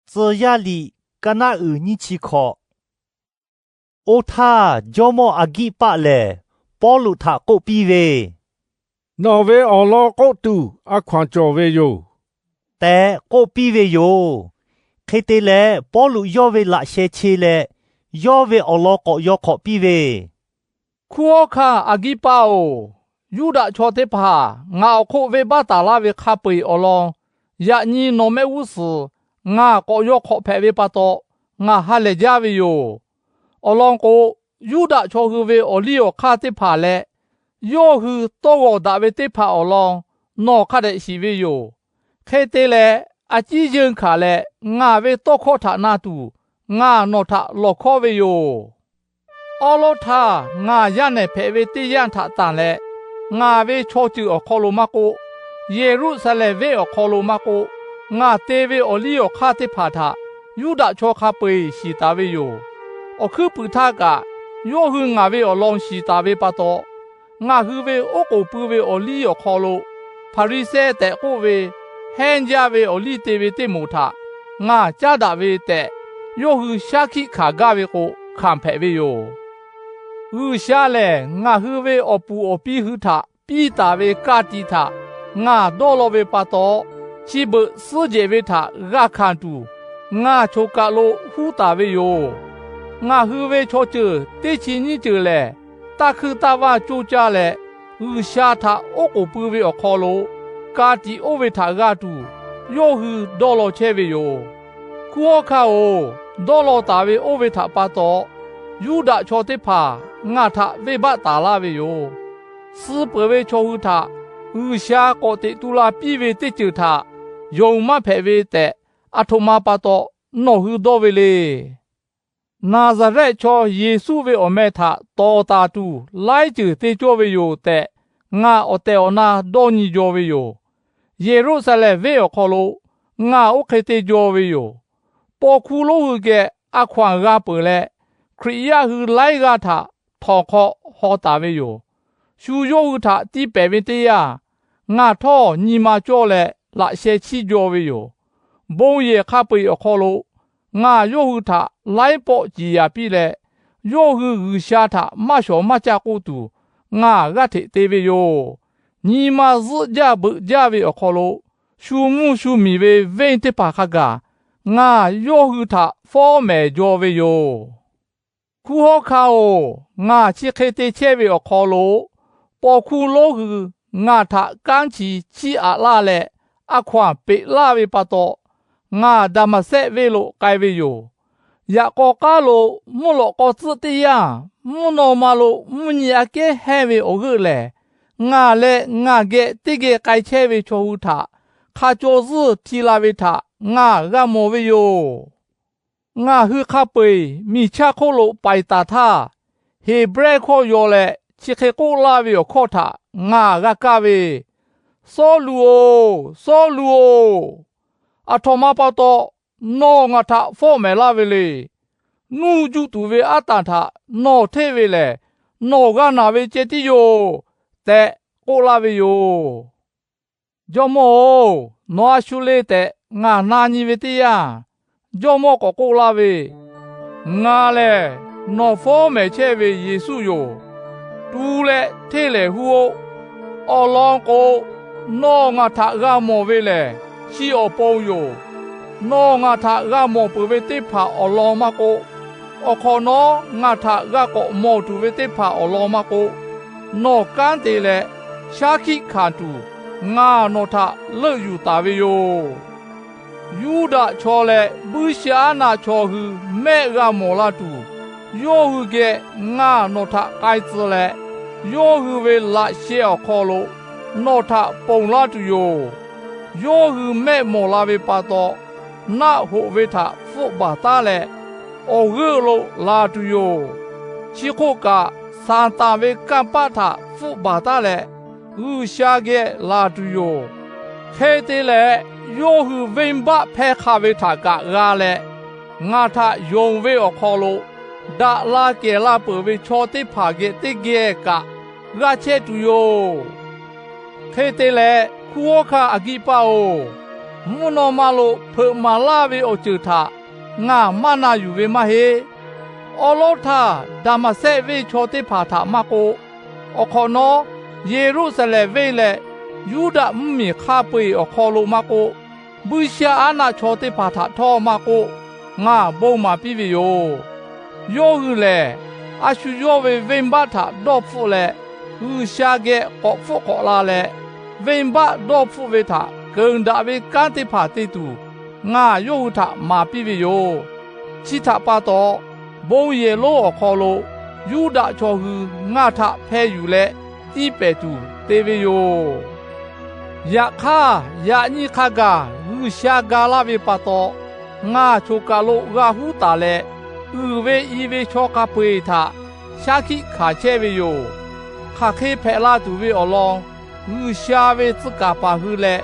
Tcuh yaˇ liꞈ, kaˇ naˆ uiˍ nyiˇ chi hkawꞈ. Oˇ htaˇ, jawˇmawˇ Aˍgiˆpaˆ lehˬ Pawˇluꞈ htaꞈ k'oˆ piˇ ve, Nawˬ ve awˬ lawn k'oˆ tuˬ a hkaw-anˬ cawˬ ve yoˬ, tehꞈ k'oˆ piˇ ve yoˬ. Hk'e te leh, Pawˇluꞈ yawˇ ve laꞈ sheh che leh, yawˇ ve awˬ lawn k'awꞈ yaw hk'awꞈ piˇ ve, Hkunˉ hawˉ hkanˇ Aˍgiˆpaˆ-oˬ, Yuˇdaꞈ chaw teˇ hpaˍ ngaˬ awˬ hk'oˆ venˇbaˆ taˍ laˇ ve hk'a peu-eˬ awˬ lawn, yaꞈ nyi nawˬ mehˆ g'uˇ suhˍ ngaˬ k'awꞈ yaw hk'awꞈ hpehꞈ ve pa taw, ngaˬ ha lehˬ jaˇ ve yoˬ. Awˬ lawn k'o, Yuˇdaꞈ chaw hui ve awˬ liˇ awˬ hk'aˇ teˇ hpaˍ leh, yawˇ hui tawˇ g'awˬ daꞈ ve teˇ hpaˍ awˬ lawn nawˬ hk'a dehꞈ shiˍ ve yoˬ. Hk'e te leh, a ciˉ yeunˇ hkanˍ leh ngaˬ ve tawˇ hkawˇ htaꞈ na tuˬ, ngaˬ nawˬ htaꞈ lawˬ hkawˉ ve yoˬ. Awˉ lawˉ htaˇ ngaˬ yaˇ nehˬ hpehꞈ ve teˇ yanˇ htaꞈ tanˬ leh, ngaˬ ve chaw ceuˬ awˬ hk'aw lo maˇ k'oˆ, Yeˍruˆsaˍlehnˍ venˇ awˬ hk'aw lo maˇ k'oˆ, ngaˬ te ve awˬ liˇ awˬ hk'aˇ teˇ hpaˍ htaꞈ Yuˇdaꞈ chaw hk'a peu-eˬ shiˍ taˍ ve yoˬ. Awˬ hkuiˉ puiˍ htaˇ kaꞈ, yawˇ hui ngaˬ ve awˬ lawn shiˍ taˍ ve pa taw, ngaˬ hui ve oˉ k'oˍ pui ve awˬ liˇ awˬ hk'aw lo Hpaˍriˍsehˇ tehꞈ k'oˆ ve hehnˇ jaˇ ve awˬ liˇ te ve teˇ moˍ htaꞈ ngaˬ caˉ daꞈ ve tehꞈ, yawˇ hui shaˉ hkiˆ hkanˍ gaˇ ve k'o, hkanˍ hpehꞈ ve yoˬ. G'uiˬsha lehˬ, ngaˬ hui ve awˬ puˍ awˬ pi hui htaꞈ piˇ taˍ ve ka tiꞈ htaꞈ ngaˬ dawˇ law ve pa taw, chi beuꞈ suhˉ jehˬ ve htaꞈ g'a hkanˍ tuˬ, ngaˬ choˬ kaˬ lo huˉ taˍ ve yoˬ. Ngaˬ hui ve chaw ceuˬ teˇ chi nyiˇ ceuˬ lehˬ, taˇ hkuiˇ taˇ vaˇ coˇ caˇ leh, G'uiˬsha htaꞈ oˉ k'oˍ pui ve awˬ hk'aw lo ka tiꞈ oˇ ve htaꞈ g'a tuˬ, yawˇ hui dawˇ law chehˇ ve yoˬ. Hkunˉ hawˉ hkanˇ-oˬ, dawˇ law taˍ ve oˇ ve htaꞈ pa taw, Yuˇdaꞈ chaw teˇ hpaˍ ngaˬ htaꞈ venˇbaˆ taˍ laˇ ve yoˬ. Suh peuˬ ve chaw hui htaꞈ G'uiˬsha k'awꞈ teꞈ tu la piˇ ve teˇ ceuˬ htaꞈ yonˍ maˇ hpehꞈ ve tehꞈ, aˬ htoꞈ ma pa taw nawˬ hui dawˇ ve le. Naˍzaˍrehˆ chaw Yeˍsuˆ ve awˬ meh htaꞈ tawˍ taˍ tuˬ laiˉ ceuˬ te cawˇ ve yoˬ tehꞈ, ngaˬ awˬ tehˬ awˬ na dawˇ nyi jaw ve yoˬ. Yeˍruˆsaˍlehnˍ venˇ awˬ hk'aw lo ngaˬ oˇ hk'e te jaw ve yoˬ. Paw hkuˇ lonˉ hui geh a hkaw-anˬ g'a peuˬ leh, Hkriꞈ yaˇ hui laiˉ g'aˇ htaꞈ htawnˍ hk'aw haw taˍ ve yoˬ. Shu yawˇ hui htaꞈ tiˇ pehˍ ve teˇ yanˇ, ngaˬ htawˇ nyi ma cawˇ leh laꞈ sheh chiˇ jaw ve yoˬ. Bon yehˬ hk'a peu-eˬ awˬ hk'aw lo ngaˬ yawˇ hui htaꞈ laiˉ pawˆ ciˍ yanˍ piˇ leh, yawˇ hui G'uiˬsha htaꞈ maˇ shawˍ maˇ caˇ k'oˆ tuˬ ngaˬ g'aˇ hteꞈ te ve yoˬ. Nyi ma zuhˆ jaˇ beuꞈ jaˇ ve awˬ hk'aw lo, shu mvuhˇ shu miˬ ve venˇ teˇ hpaˍ hk'a gaˬ ngaˬ yawˇ hui htaꞈ fawˉ mehˍ jaw ve yoˬ. Hkunˉ hawˉ hkanˇ-oˬ, ngaˬ chi hk'e te chehˇ ve awˬ hk'aw lo, paw hkuˇ lonˉ hui ngaˬ htaꞈ kanˉ chi chiˇ aꞈ laˇ leh, a hkaw-anˬ peꞈ laˇ ve pa taw, ngaˬ Daˍmaˍsehˆ venˇ lo k'ai ve yoˬ. Yaꞈ k'aw k'aˉ lo mvuhˇ lawꞈ k'aw tcuhˆ teˇ yanˇ, mvuhˇ naw ma lo mvuhˇ nyi aꞈ kehˉ hehnˇ ve awˬ g'euˆ lehˬ, ngaˬ leh ngaˬ geh teˇ geh k'ai chehˇ ve chaw hui htaꞈ hk'a caw zuhˇ hti la ve htaꞈ ngaˬ g'a mawˬ ve yoˬ. Ngaˬ hui hk'a peu-eˬ miˬ chaˇ hk'oˆ lo paiˍ taˍ htaˇ, Heˍbrehˇ hkawˇ yaw leh chi hk'e k'oˆ laˇ ve awˬ hkawˇ htaꞈ ngaˬ g'a kaˇ ve, Sawˉluꞈ-oˬ, Sawˉluꞈ-oˬ, aˬ htoꞈ ma pa taw nawˬ ngaˬ htaꞈ fawˉ mehˍ laˇ ve le. Nuˇ juˆ tuˬ ve aˉ tanˬ htaꞈ nawˬ hteˇ ve lehˬ, nawˬ g'a naˬ ve ceh tiˉ yoˬ tehꞈ k'oˆ laˇ ve yoˬ. Jawˇmawˇ-oˬ, nawˬ a shu le tehꞈ ngaˬ na nyi ve teˇ yanˇ, jawˇmawˇ k'awꞈ k'oˆ laˇ ve, Ngaˬ lehˬ nawˬ fawˉ mehˍ chehˇ ve Yeˍsuˆ yoˬ. Tu leh hteˇ lehˍ huˉ-oˆ. Awˬ lawn k'o, nawˬ ngaˬ htaꞈ g'a mawˬ ve lehˬ, chi awˬ pon yoˬ. Nawˬ ngaˬ htaꞈ g'a mawˬ peuˬ ve teˇ hpaˍ awˬ lawn maˇ k'oˆ, awˬ hk'awꞈ nawˉ ngaˬ htaꞈ g'a k'awꞈ mawˬ tuˬ ve teˇ hpaˍ awˬ lawn maˇ k'oˆ, nawˬ kanˉ te leh shaˉ hkiˆ hkanˍ tuˬ, ngaˬ nawˬ htaꞈ leuˆ yuˬ taˍ ve yoˬ. Yuˇdaꞈ chaw leh Buiˇshaˆaˉnaˆ chaw hui mehˆ g'a mawˬ la tuˬ, yawˇ hui geh ngaˬ nawˬ htaꞈ k'ai tcuh leh, yawˇ hui ve laꞈ sheh awˬ hk'aw lo nawˬ htaꞈ ponˬ laˇ tuˬ yoˬ. Yawˇ hui mehˆ mawˬ la ve pa taw, naˆ hoꞈ ve htaꞈ hpfuhˆ baˬ taˉ leh, awˬ g'euˆ lo laˬ tuˬ yoˬ. Chi hk'oˆ kaꞈ, Saˍtanˍ ve kanˇ paˆ htaꞈ hpfuhˆ baˬ taˉ leh, G'uiˬsha geh laˬ tuˬ yoˬ. Hk'e te leh, yawˇ hui venˇbaˆ hpehˇ hk'a ve htaꞈ kaꞈ g'a leh, ngaˬ htaꞈ yonˍ ve awˬ hk'aw lo daꞈ la kehˬ la peuˬ ve chaw teˇ hpaˍ geh teˇ geh kaꞈ g'a chehˇ tuˬ yoˬ. Hk'e te leh, hkunˉ hawˉ hkanˇ Aˍgiˆpaˆ-oˬ, mvuhˇ naw ma lo hpeuꞈ maˍ laˇ ve awˬ ceuˬ htaꞈ ngaˬ maˇ na yuˬ ve maˇ heˆ. Awˉ lawˉ htaˇ, Daˍmaˍsehˆ venˇ chaw teˇ hpaˍ htaꞈ maˇ k'oˆ, awˬ hk'awꞈ nawˉ Yeˍruˆsaˍlehnˍ venˇ leh Yuˇdaꞈ mvuhˇmiˬ hk'a peu-eˬ awˬ hk'aw lo maˇ k'oˆ, Buiˇshaˆaˉnaˆ chaw teˇ hpaˍ htaꞈ htawˇ maˇ k'oˆ, ngaˬ bon maˍ piˇ ve yoˬ. Yawˇ hui lehˬ, a shu yawˇ ve venˇbaˆ htaꞈ dawˇ hpfuhˆ leh, G'uiˬsha geh k'awꞈ hpfuhˆ k'awꞈ la leh, venˇbaˆ dawˇ hpfuhˆ ve htaꞈ keunˍ daꞈ ve kanˉ teˇ hpaˍ te tuˬ, ngaˬ yawˇ hui htaꞈ maˍ piˇ ve yoˬ. Chi htaꞈ pa taw, bon yehˬ lonˉ awˬ hk'aw lo Yuˇdaꞈ chaw hui ngaˬ htaꞈ hpeh yuˬ leh tiˇ pehˍ tuˬ te ve yoˬ. Yaꞈ hk'aˇ, yaꞈ nyi hk'a gaˬ G'uiˬsha ga laˇ ve pa taw, ngaˬ choˬ kaˬ lo g'a huˉ taˍ leh, uiˍ ve i ve chaw hk'a peu-eˬ htaꞈ shaˉ hkiˆ hkanˍ chehˇ ve yoˬ. Hk'aˬ hk'e hpehꞈ la tuˬ ve awˬ lawn G'uiˬsha ve tcuh kaˍ paˍ hui leh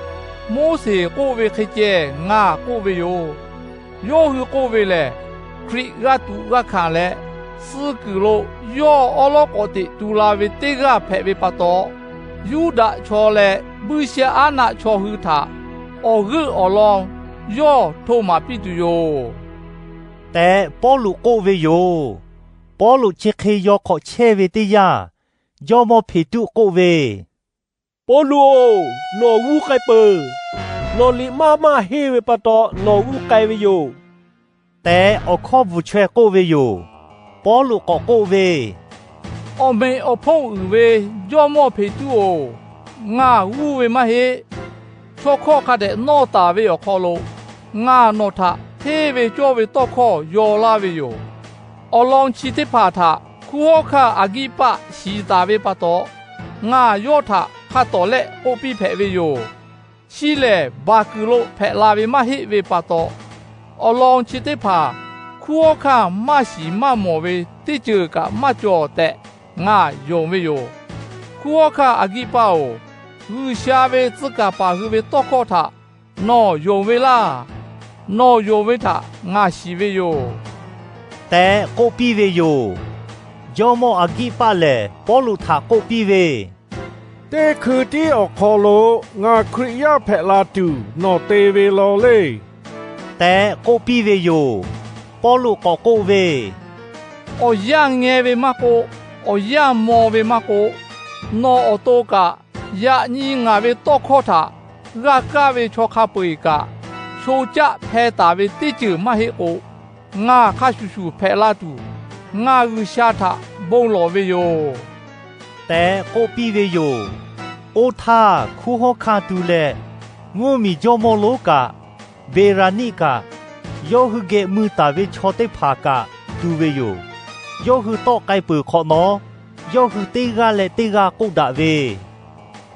Moˉseˍ k'oˆ ve hk'e ceh ngaˬ k'oˆ ve yoˬ. Yawˇ hui k'oˆ ve lehˬ, Hkriꞈ g'a tuꞈ g'a hkanˍ leh, suh kuiˬ lo yawˇ awˉ lawˉ k'awꞈ teꞈ tu la ve teˇ g'aˇ hpehꞈ ve pa taw, Yuˇdaꞈ chaw leh Buiˇshaˆaˉnaˆ chaw hui htaꞈ awˬ g'euˆ awˬ lawn yawˇ hto maˍ piˇ tuˬ yoˬ tehꞈ, Pawˇluꞈ k'oˆ ve yoˬ. Pawˇluꞈ chi hk'e yaw hk'awꞈ chehˇ ve teˇ yanˇ, jawˇmawˇ Hpeˍtuˆ k'oˆ ve, Pawˇluꞈ-oˬ, nawˬ g'uˇ k'ai peuˬ. Nawˬ liꞈ maˇ maˇ henˇ ve pa taw nawˬ g'uˇ k'ai ve yoˬ tehꞈ, awˬ hkawˇ bvuhˬ chaweh k'oˆ ve yoˬ. Pawˇluꞈ k'awꞈ k'oˆ ve, Awˬ meꞈ awˬ hponˇ uiˍ ve jawˇmawˇ Hpeˍtuˆ-oˬ, ngaˬ g'uˇ ve maˇ heˆ. Chaw hkawˇ hk'a dehꞈ nawˇ taˍ ve awˬ hk'aw lo ngaˬ nawˬ htaꞈ hteˇ ve cawˇ ve tawˇ hkawˇ yaw laˇ ve yoˬ. Awˬ lawn chi teˇ hpaˍ htaꞈ hkunˉ hawˉ hkanˇ Aˍgiˆpaˆ shiˍ taˍ ve pa taw, ngaˬ yawˇ htaꞈ hk'a tawˍ lehˆ k'oˆ piˇ hpehꞈ ve yoˬ. Chi lehˬ, baˬ kuiˬ lo hpehꞈ la ve maˇ heˆ ve pa taw, awˬ lawn chi teˇ hpaˍ hkunˉ hawˉ hkanˇ maˇ shiˍ maˇ mawˬ ve teˇ ceuˬ kaꞈ maˇ cawˬ tehꞈ ngaˬ yonˍ ve yoˬ. Hkunˉ hawˉ hkanˇ Aˍgiˆpaˆ-oˬ, G'uiˬsha ve tcuh kaˍ paˍ hui ve tawˇ hkawˇ htaꞈ nawˬ yonˍ ve laˇ. Nawˬ yonˍ ve htaꞈ ngaˬ shiˍ ve yoˬ tehꞈ k'oˆ piˇ ve yoˬ. Jawˇmawˇ Aˍgiˆpaˆ lehˬ Pawˇluꞈ htaꞈ k'oˆ piˇ ve, Teˇ hkui tiˉ awˬ hk'aw lo ngaˬ Hkriꞈ yaˇ hpehꞈ la tuˬ nawˬ te ve law leˇ tehꞈ k'oˆ piˇ ve yoˬ. Pawˇluꞈ k'awꞈ k'oˆ ve, Awˬ yanˇ ngeh ve maˇ k'oˆ, awˬ yanˇ maw ve maˇ k'oˆ, nawˬ awˬ to kaꞈ yaꞈ nyi ngaˬ ve tawˇ hkawˇ htaꞈ g'a kaˇ ve chaw hk'a peu-eˬ kaꞈ, sho caˆ hpeh taˍ ve teˇ ceuˬ maˇ heˆ k'o, ngaˬ hk'a shuˍ shuˍ hpehꞈ la tuˬ, ngaˬ G'uiˬsha htaꞈ bon lawˬ ve yoˬ tehꞈ k'oˆ piˇ ve yoˬ. Oˇ htaˇ hkunˉ hawˉ hkanˇ tu leh, mvuhˇmiˬ jawˇmawˇ lonˉ kaꞈ, Beˍraˍniˆ kaꞈ, yawˇ hui geh mui taˍ ve chaw teˇ hpaˍ kaꞈ tu ve yoˬ. Yawˇ hui tawˆ k'ai peuˬ hk'awꞈ nawˉ, yawˇ hui teˇ g'aˇ leh teˇ g'aˇ k'oˆ daꞈ ve,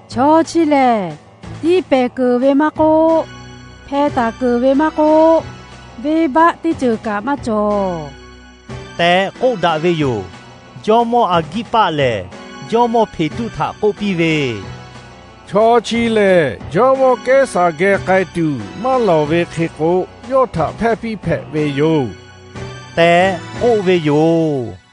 Chaw chi lehˬ, tiˇ pehˍ keunˍ ve maˇ k'oˆ, hpeh taˍ keunˍ ve maˇ k'oˆ, venˇbaˆ teˇ ceuˬ kaꞈ maˇ cawˬ tehꞈ k'oˆ daꞈ ve yoˬ. Jawˇmawˇ Aˍgiˆpaˆ lehˬ jawˇmawˇ Hpeˍtuˆ htaꞈ k'oˆ piˇ ve, Chaw chi lehˬ, jawˇmawˇ Kehˉsaˍ geh k'ai tuˬ maˇ lawˬ ve hk'e k'o, yawˇ htaꞈ hpehˇ piˇ hpehꞈ ve yoˬ tehꞈ k'oˆ ve yoˬ.